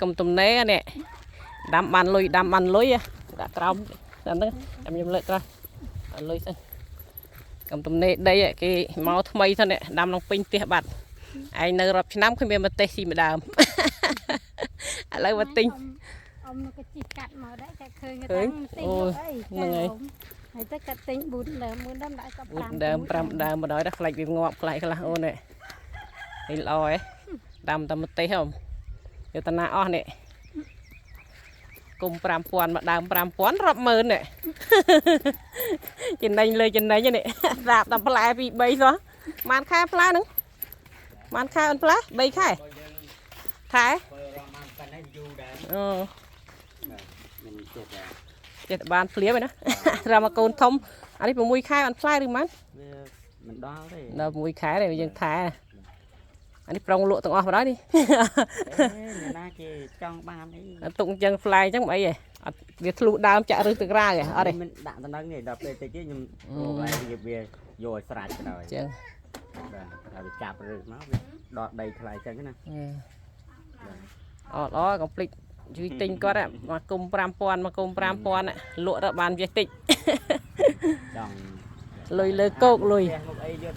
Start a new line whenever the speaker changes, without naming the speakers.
កុំទំនេរនេះដាំបានលុយដាំបានលុយដាក់ក្រោមហ្នឹងចាំខ្ញុំលើកក្រោយឲ្យលុយសិនកុំទំនេរដីគេមកថ្មីសិននេះដាំក្នុងពេញផ្ទះបាត់ឯងនៅរាប់ឆ្នាំគ្មានម្ទេសស៊ីម្ដើម ឥឡូវមកទិញ
អ៊ំក៏ជីកាត់មកដែរតែឃើញ
ឃើញ
ទិញ
អូ
លក់អី
ហ្នឹងហើយ
ហើយទៅកាត់ទិញ4ដើម4ដើមដាក់ក៏
4ដើម5ដើមបណ្ដោយដល់ខ្លាចវាងាប់ខ្លាចខ្លះអូននេះនេះល្អហ៎ដាំតែម្ទេសហ៎យកតាណាអស់នេះគុំ5000មកដើម5000រាប់ម៉ឺននេះ ចំណេញលើចំណេញនេះ ដាបតាមផ្លែ2 3សោះបានខែផ្លែហ្នឹងបានខែអូនផ្លែ3ខែខែ
បើរំបានប៉ុណ្ណេះយូរដែរ
អូ
បាទមិនចេះតែ
ចេះតែបានភ្លាមឯណា រំមកកូនធំអានេះ6ខែអូនផ្លែឬមិន
វាមិនដល់ទេ
ដល់6ខែទេយើងថែអានេះប្រុងលក់ទាំងអស់បណ្ដោយនេះ
អេអ្នកណាគេចង់បានអី
អត់ទុកអញ្ចឹងផ្លែអញ្ចឹងមិនអីទេអត់វាធ្លុះដើមចាក់ឫសទឹករាវទេអត់ទេ
មិនដាក់តំណឹងទេដល់ពេលតិចទៀតខ្ញុំរកឡើងវាវាយកឲ្យស្រាច់ទៅហើយ
អញ្ចឹង
បាទដល់វាចាប់រឹសមកវាដកដីថ្លៃអញ្ចឹងណា
អត់អកុំភ្លេចជួយទិញគាត់មកគុំ5000មកគុំ5000លក់ទៅបានវាតិច
ចង់
លុយលើគោកលុយ
ផ្ទះមកអីយក